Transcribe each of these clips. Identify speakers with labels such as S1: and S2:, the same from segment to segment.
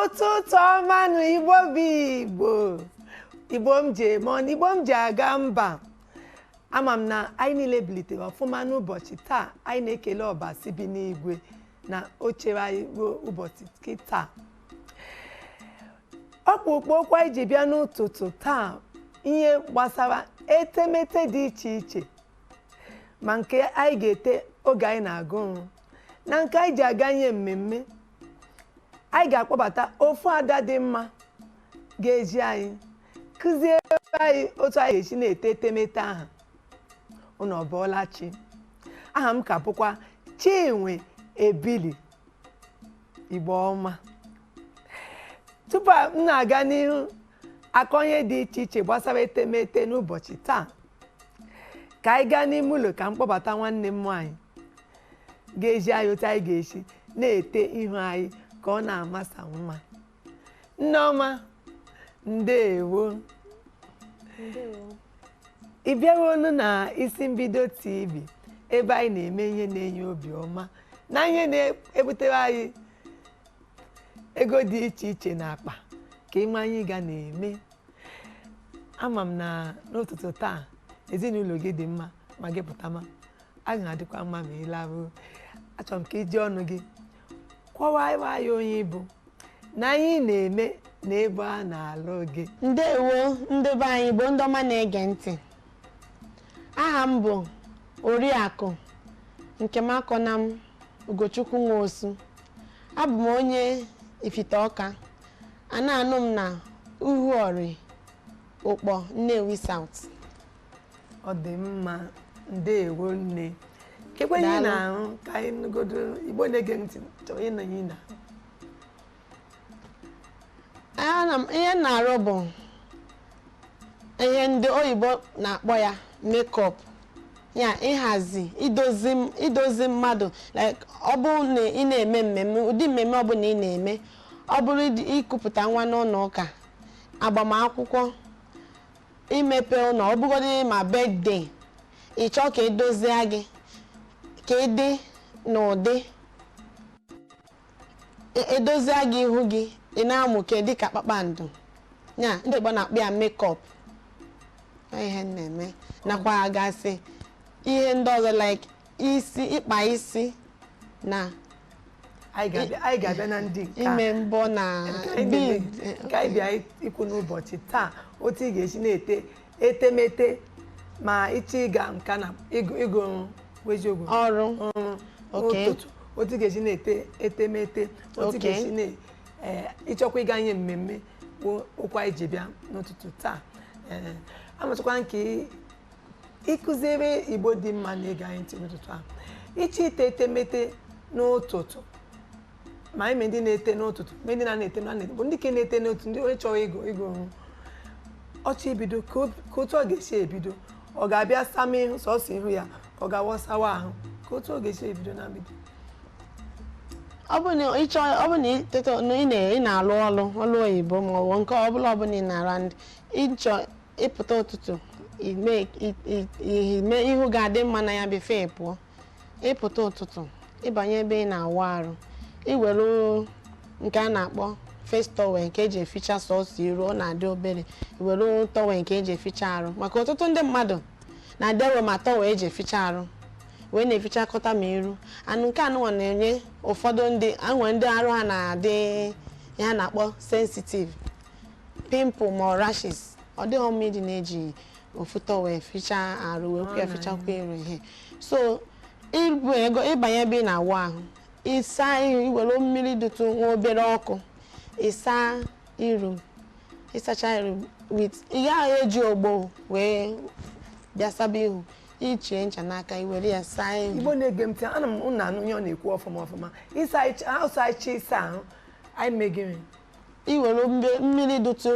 S1: Ụtụtụ ọma nụ, Igbo bụ Igbo, Igbo m ji eme ọnụ, Igbo m ji aga mba. Ama m na anyị niile bilitere ọfụma n'ụbọchị taa. Anyị na-ekele Ọbasi bi n'igwe na o chere anyị ruo ụbọchị taa. Ọkpụkpụ okwu anyị ji bịa n'ụtụtụ taa, ihe gbasara etemete dị iche iche, ma nke anyị ga-ete oge anyị na-agụ ọrụ na nke anyị ji aga ihe mmemme. Anyị ga-akpọbata ofu ada dị mma ga-eji anyị kụziere anyị otu anyị ga-esi na-ete etemete ahụ. Unu ọbọọla chi? Aha m ka bụkwa Chinwe Ebili. Igbo ọma, tupu m na-aga n'ihu akọ ihe dị iche iche gbasara etemete n'ụbọchị taa, ka anyị gaa n'ime ụlọ ka m kpọbata nwanne m nwaanyị ga-eji anyị otu anyị ga-esi na-ete ihu anyị ka ọ na-amasa nwa. Nneọma, ndeewo. Ị bịaruonu na Isi Mbido TV, ebe anyị na-eme ihe na-enye obi ọma na ihe na-ebutere anyị ego dị iche iche n'akpa, ka ịma anyị ga na-eme. Ama m na n'ụtụtụ taa ezinụlọ gị dị mma, ma gị pụtama a ga-adịkwa mma ma ị laruo. Achọrọ m ka iji ọnụ gị kọwaa ya onye ịbụ na anyị na-eme na ebe a na-alụ gị.
S2: Ndewo, ndị be anyị bụ ndị ọma na-ege ntị. Aha m bụ Oriakụ Nkemakọnam Ugochukwu Nwosu. Abụ m onye Ifite Ọka. A na-anụ m na Uhuori Ụkpọ, Nnewi South.
S1: Ọ dị mma, ndeewo nne. Kekwe ihe ị
S2: Daalụ.
S1: na-arụ, ka anyị nụgodo. Igbo na-ege ntị chọrọ ịnụ ihe ị na-arụ.
S2: Ihe m na-arụ bụ ihe ndị oyibo na-akpọ ya makeup, ya ịhazi, idozi mmadụ. Like ọ bụrụ na ị na-eme mmemme, ụdị mmemme ọbụla ị na-eme, ọ bụrụ ịkụpụta nwa n'ụlọ ụka, agbamakwụkwọ, imepe ụlọ, ọ bụgodị ma birthday, ị chọọ ka edozie gị ka ị dị n'ụdị edozie gị ihu gị, ị na-amụke dịka kpakpando, ya ndị Igbo na-akpọ ya makeup. Ọ ihe m na-eme, nakwa gasị ihe ndị ọzọ like isi, ịkpa isi na
S1: Anyị ga-abịa na ndị nke a.
S2: ime mbọ na
S1: Nke anyị na-eme-
S2: bead.
S1: Nke anyị bịa ikwu n'ụbọchị taa, otu ị ga-esi na-ete etemete ma ịchọ ịga nka na ịgụ ọrụ bụ eziokwu
S2: ọrụ.
S1: Ọrụ n'ụtụtụ, otu ị ga-esi na-ete etemete, otu ị ga-esi na ịchọkwa ịga ihe mmemme bụ okwu anyị ji bịa n'ụtụtụ taa. Ee, amachakwa nke ịkụziere Igbo dị mma na-ege anyị ntị n'ụtụtụ a, ịchọ ite etemete n'ụtụtụ, ma ime ndị na-ete n'ụtụtụ, ma ndị na-ete na bụ ndị ke na-ete n'otu, ndị onye chọrọ ịgụ ọrụ, ọchọ ibido, ka otu ọ ga-esi ebido, ọ ga-abịa sama ihu sọsọ ihu ya, ka ọ ga-awọsawa ahụ, ka otu ọ ga-esi ebido na mbido?
S2: Ọ bụ na ịteta na ị na-alụ ọrụ oyibo ma ọ bụ nke ọbụla ị na-arụ, ndị ịchọ ịpụta ụtụtụ, ime ihu ga-adị mma na ya before ị pụọ. Ịpụta ụtụtụ, ịbanye ebe ị na-awụ arụ, iwere nke a na-akpọ face towel nke eji eficha sọsọ iru, ọ na-adị obere. Iwere towel nke eji eficha arụ, maka ọtụtụ ndị mmadụ na-adịwe ma towel eji eficha arụ wee na-efichakọta ma iru anụ. Nke anụnwa na-enye ụfọdụ ndị anwe ndị arụ ha na-adị ihe a na-akpọ sensitive, pimple ma ọ rashes. Ọ dịghị mma ịdị na-eji ofu towel fichaa arụ wee kwụ ya fichakwa iru ihe. So ibu ego ịbanye ebe ị na-awụ ahụ, ịsa ihu, iwere mmiri dịtụ nwa obere ọkụ, ịsa iru. Ịsacha iru with, ị gaghị eji ogbo wee bịa saba ihu. Ichie ncha n'aka, iwere ya saa ihu.
S1: Igbo na-ege m ntị, ana m unu anụ ihe ọ na-ekwu ọfụma ọfụma. Ịsa ịcha ịsa ahụ, anyị megịrị?
S2: Iwere mmiri dịtụ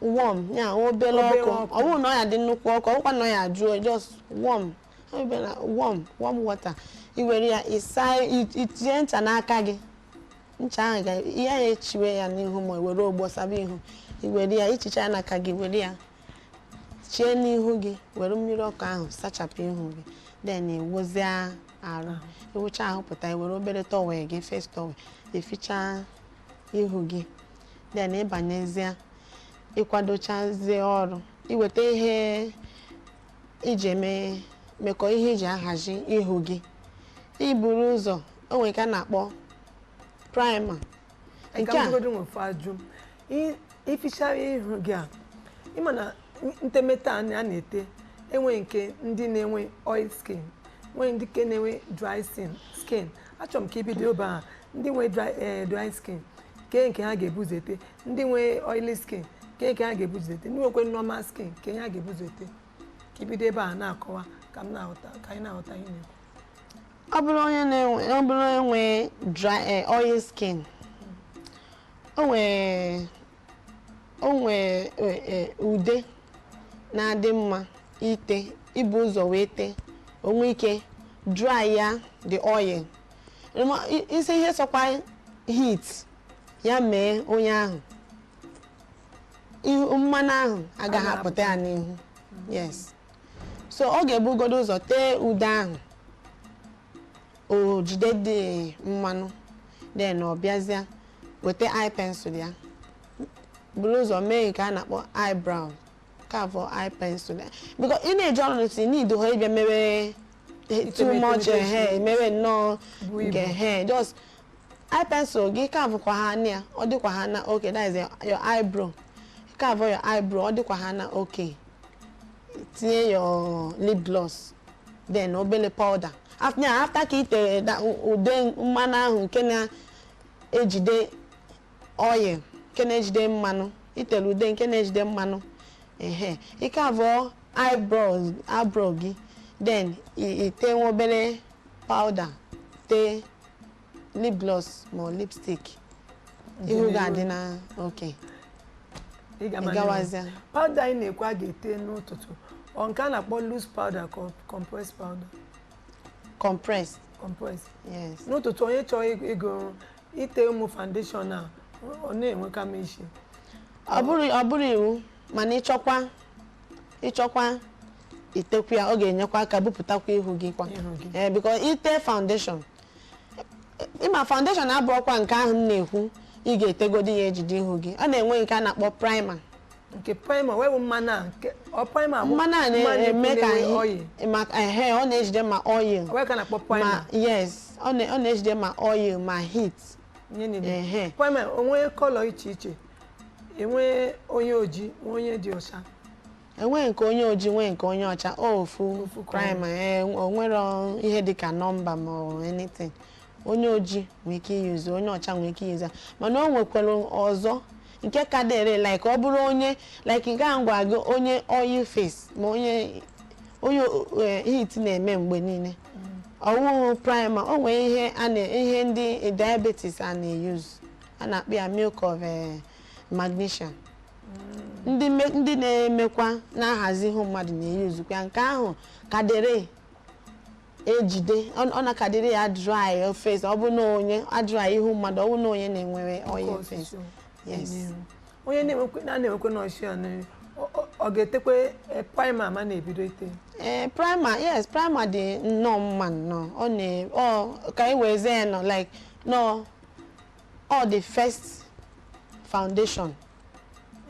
S2: warm, ya obere
S1: Obere
S2: ọkụ.
S1: ọkụ.
S2: Ọ bụrụ na ọ ya dị nnukwu ọkụ, ọ bụkwa na ọ ya jụọ, just warm, obere warm, warm water. Iwere ya ịsa, itinye ncha n'aka gị, ncha ahụ ga ihe ya echiwe ya n'ihu, ma were ogbo saba ihu. Iwere ya ichicha ya n'aka gị, were ya chie n'ihu gị, were mmiri ọkụ ahụ sachapụ ihu gị, then iwụzie arụ. Iwụcha ahụ pụta, iwere obere towel gị, face towel, eficha ihu gị. Then ịbanyezie, ịkwadochazie ọrụ, iweta ihe iji eme mekọ, ihe iji ahazi ihu gị, iburu ụzọ, o nwere nke a na-akpọ primer.
S1: Nke
S2: Nke
S1: a
S2: a
S1: bụgodu nwefu ajụ. Ifichara ihu gị a, ịma na ntemete a na-ete, enwe nke ndị na-enwe oil skin, nwee ndị nke na-enwe dry skin. Achọrọ m ka ibido ebe a, ndị nwe dry skin, ke nke ha ga-ebuzo ete, ndị nwe oily skin, ke nke ha ga-ebuzo ete, ndị nwekwe normal skin, ke ha ga-ebuzo ete. Ka ibido ebe a na-akọwa ka m na-aghọta, ka anyị na-aghọta ihe na-ekwu.
S2: Ọ bụrụ onye na-enwe, ọ bụrụ onye nwe dry oil skin, o nwee ude na-adị mma ite, ibu ụzọ wee tee onwe ike dry ya the oil. Isi ihe sọkwa heat ya mee onye ahụ, ihu mmanụ ahụ agaghị apụta ya n'ihu. Yes, so ọ ga-ebugodo ụzọ tee ude ahụ, o jide dị mmanụ, then ọ bịazịa weta eye pencil ya, buru ụzọ mee nke a na-akpọ eyebrow, carve eye pencil ya, because ị na-eji ọrụ n'isi need ha ịbịa mewe too much. Ehe, mewe nnọọ
S1: bụ ibu.
S2: Nke he just eye pencil gị, carve kwa ha na ya, ọ dịkwa ha na okay. That is your eyebrow. Carve your eyebrow, ọ dịkwa ha na okay. Tinye your lip gloss, then obele powder after ya, after ka ị tere ude mmanụ ahụ nke na-ejide oil, nke na-ejide mmanụ, itere ude nke na-ejide mmanụ, ehe, ike abụọ eyebrows, eyebrow gị, then ite nwa obere powder, tee lip gloss ma ọ lipstick, ihu ga-adị na okay.
S1: Ị ga-ama.
S2: Ị gawazịa.
S1: Powder anyị na-ekwu a ga-ete n'ụtụtụ, ọ nke a na-akpọ loose powder ka ọ compressed powder?
S2: Compressed.
S1: Compressed.
S2: Yes.
S1: N'ụtụtụ, onye chọrọ ịgo ite ụmụ foundation a, ọ na-enweka m isi.
S2: Ọ bụrụ iwu, mana ịchọkwa itekwu ya, ọ ga-enyekwa aka bupụtakwa ihu gị kwa.
S1: Ihu gị.
S2: Ee, because ite foundation, ịma foundation abụọkwa nke ahụ m na-ekwu ị ga-etegodi ya ejide ihu gị. Ọ na-enwe nke a na-akpọ primer.
S1: Nke primer wee bụ mmanụ a, nke ọ primer bụ
S2: mmanụ a na-eme ka
S1: na-enwe oil.
S2: Maka ehe, ọ na-ejide ma oil
S1: wee ka a na-akpọ primer.
S2: Ma yes, ọ na-ejide ma oil ma heat.
S1: Ihe niile.
S2: Ehe.
S1: Primer onwe color iche iche, enwe onye ojii, nwe onye dị ọcha.
S2: Enweghị nke onye ojii, nwee nke onye ọcha, ofu.
S1: Ofu ka ọ.
S2: Primer, ee, o nwere ihe dịka nọmba ma ọ anything. Onye ojii nwere ike iyuzu, onye ọcha nwere ike iyuzu ya. Mana o nwekwara ọzọ nke ka dịrị, like ọ bụrụ onye, like nke a ngwa gị, onye oil face ma onye heat na-eme mgbe niile, ọwụhụ primer. O nwere ihe a na ihe ndị diabetes a na-eyuzu, a na-akpọ ya milk of magnesia. Ndị na-emekwa na-ahazi ihu mmadụ na-eyuzukwa ya. Nke ahụ kadịrị ejide, ọ na-akadịrị ya dry face. Ọ bụ na onye adry ihu mmadụ, ọ bụ na onye na-enwere oil face. Yes.
S1: N'ihu. Onye na-enwekwe na-enwekwe n'ọchị ya ọ ga-etekwe primer ma na-ebido ite?
S2: Ee, primer, yes, primer dị nnọọ mma nnọọ. Ọ na ọ ka anyị wee ya nọ like nọ ọ the first foundation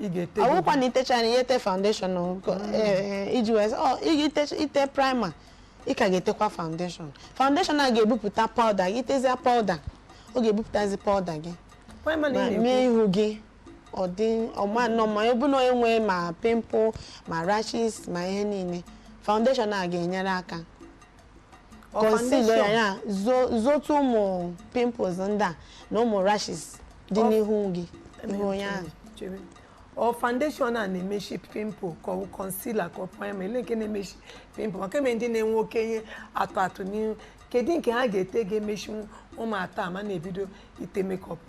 S1: ị ga-ete.
S2: Ọ bụkwa na itecha na ihe te foundation o, iji wee sị, ọ ị ite primer, ị ka ga-etekwa foundation. Foundation a ga-ebupụta powder gị. Itezie powder, ọ ga-ebupụtazi powder gị
S1: primer na
S2: ma
S1: ị
S2: mee
S1: na-ekwu
S2: ihu gị ọ dị ọma nnọọ. Ma ọ bụ na onye nwee ma pimple ma rashes ma ihe niile, foundation a ga-enyere aka
S1: ọ
S2: conceal ya,
S1: foundation
S2: ya zotu ụmụ pimples ndị a na ụmụ rashes dị n'ihu gị, ihu onye ahụ.
S1: Chere. Ọ foundation a na-emechi pimple ka ọ bụ concealer ka ọ primer, ele nke na-emechi pimple? Maka eme ndị na-enwe oke ihe atụ atụ n'ihu, kedu nke ha ga-ete ga-emechi ụmụ atọ a ma na-ebido ite makeup?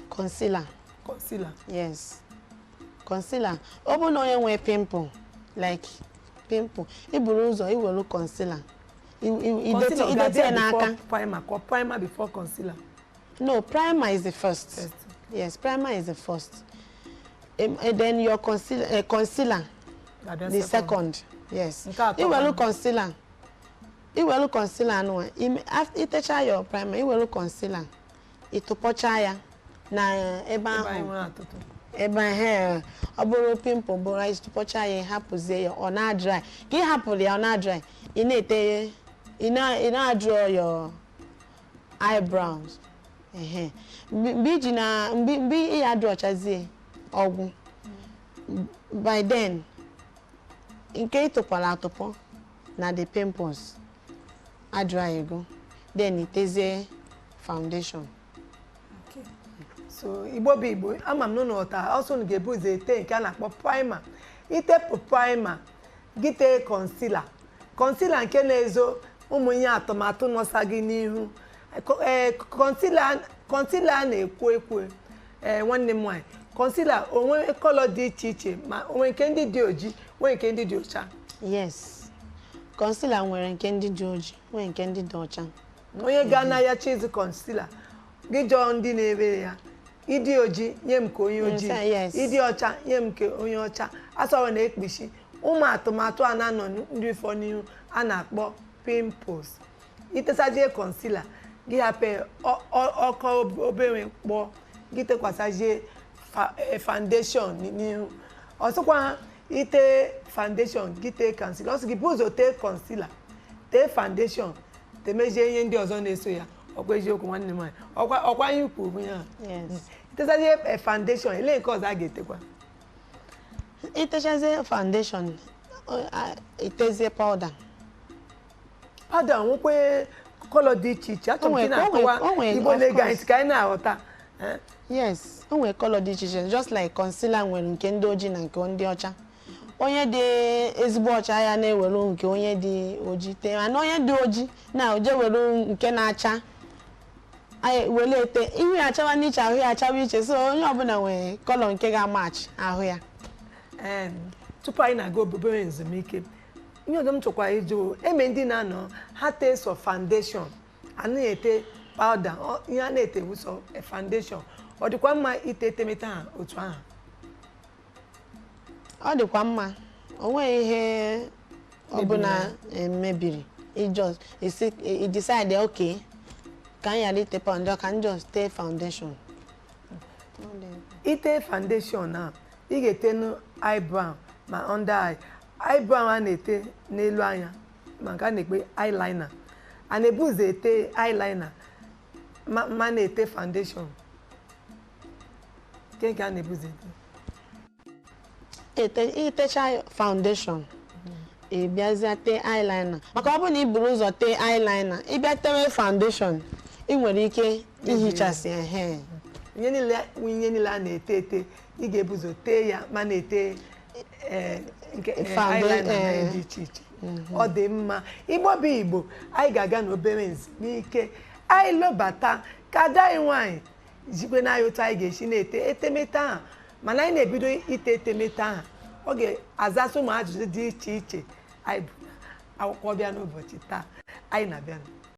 S2: Concealer.
S1: Concealer.
S2: Yes, concealer. Ọ bụrụ na onye nwee pimple, like pimple, iburu ụzọ iwelu concealer,
S1: Concealer ọ
S2: idete
S1: ga-abịa
S2: ya n'aka.
S1: before primer ka ọ primer before concealer?
S2: No, primer is the first.
S1: First.
S2: Yes, primer is the first, and then your concealer
S1: ga-abịa
S2: the second. Yes.
S1: Nke atọ
S2: Iwelu
S1: kwanụ?
S2: concealer, iwelu concealer anụwa, itecha your primer, iwelu concealer, ịtụpọcha ya. Na ebe
S1: ebe
S2: ahụ
S1: anyị nwere atụtụ.
S2: Ebe ahụ, ọ bụrụ pimple bụrụ anyị tụpọcha ya, hapụzie ya, ọ na-adry. Ka ị hapụrụ ya, ọ na-adry, ị na-ete, ị na-draw your eyebrows. Ehe, mgbe iji na mgbe ị ya drawchazie ọgwụ, by then nke ị tụpọrọ atụpọ na the pimples adry go, then itezie foundation.
S1: So Igbo bụ Igbo, ama m na ụnụ ghọtara. Ọsọ unu ga-ebu ụzọ ete nke a na-akpọ primer. Itepụ primer gị, tee concealer. Concealer nke na-ezo ụmụ ihe atụmatụ nọsa gị n'ihu. Concealer, concealer a na-ekwo ekwo. Ee, nwanne m nwaanyị, concealer onwe colour dị iche iche, ma onwe nke ndị dị oji, nwee nke ndị dị ọcha?
S2: Yes, concealer nwere nke ndị dị oji, nwee nke ndị dị ọcha.
S1: Onye gaa n'ahịa chọọ ịzụ concealer, gị jụọ ndị na-ere ya, ịdị oji nye m ka onye ojii, ịdị ọcha nye m nke onye ọcha. Asọrọ na-ekpuchi ụmụ atụmatụ a na-anọ ndị ifọ n'ihu a na-akpọ pimples. Itesazie concealer gị, hapụ ọkọ obere kpọọ gị, tekwasazie foundation n'ihu. Ọsọkwa ha ite foundation gị, tee concealer. Ọ sị gị bụ ụzọ tee concealer, tee foundation, temezie ihe ndị ọzọ na-eso ya. Ọkwa eziokwu, nwanne m nwaanyị? Ọkwa anyị kwuru ya?
S2: Yes.
S1: Itesazie foundation, ele nke ọzọ a ga-etekwa?
S2: Itechazie foundation, itezie powder.
S1: Powder nwekwe colour dị iche iche. Achọrọ m ka ị na-akọwa
S2: O nwee,
S1: Igbo
S2: of
S1: na-ege anyị
S2: course.
S1: ntị, ka anyị na-aghọta.
S2: Yes, o nwere colour dị iche iche, just like concealer nwere nke ndị ojii na nke ndị ọcha. Onye dị ezigbo ọcha ya na-ewere nke onye dị ojii tee, mana onye dị ojii na oje were nke na-acha anyị were ete ihu ya achawa n'iche, ahụ ya achawa iche. So onye ọbụla nwere colour nke ga-amatch ahụ ya.
S1: Tupu anyị na-aga obere ezumike, ihe ọzọ m chọkwara ịjụ, eme ndị na-anọ ha tee sọ foundation, anaghị ete powder, ihe a na-ete bụ sọ foundation, ọ dịkwa mma ite etemete ha otu ahụ?
S2: Ọ dịkwa mma, o nweghị ihe ọbụla emebiri. I just isi i decide, okay, ka m ghara ite powder, ka m just tee foundation.
S1: Ite foundation a, ị ga-etenu eyebrow ma under eye. Eyebrow a na-ete n'elu anya, ma nke a na-ekpe eyeliner, a na-ebu ụzọ ete eyeliner ma na-ete foundation? Nke a na-ebu ụzọ ete?
S2: Itecha foundation, ị bịazie tee eyeliner, maka ọ bụrụ na ị buru ụzọ tee eyeliner, ị bịa tewe foundation, ị nwere ike ihichasị ehe.
S1: Ihe niile a na-ete ete, ị ga-ebu ụzọ tee ya ma na-ete nke eyeliner na ihe dị iche iche. Ọ dị mma. Igbo bụ Igbo, anyị ga-aga n'obere ezumike. Anyị lọbata, ka ada anyị nwaanyị jikwe n'anya otu anyị ga-esi na-ete etemete ahụ. Mana anyị na-ebido ite etemete ahụ, ọ ga-azasị ụmụ ajụjụ dị iche iche anyị bụ akwụkwọ bịa n'ụbọchị taa. Anyị na-abịa.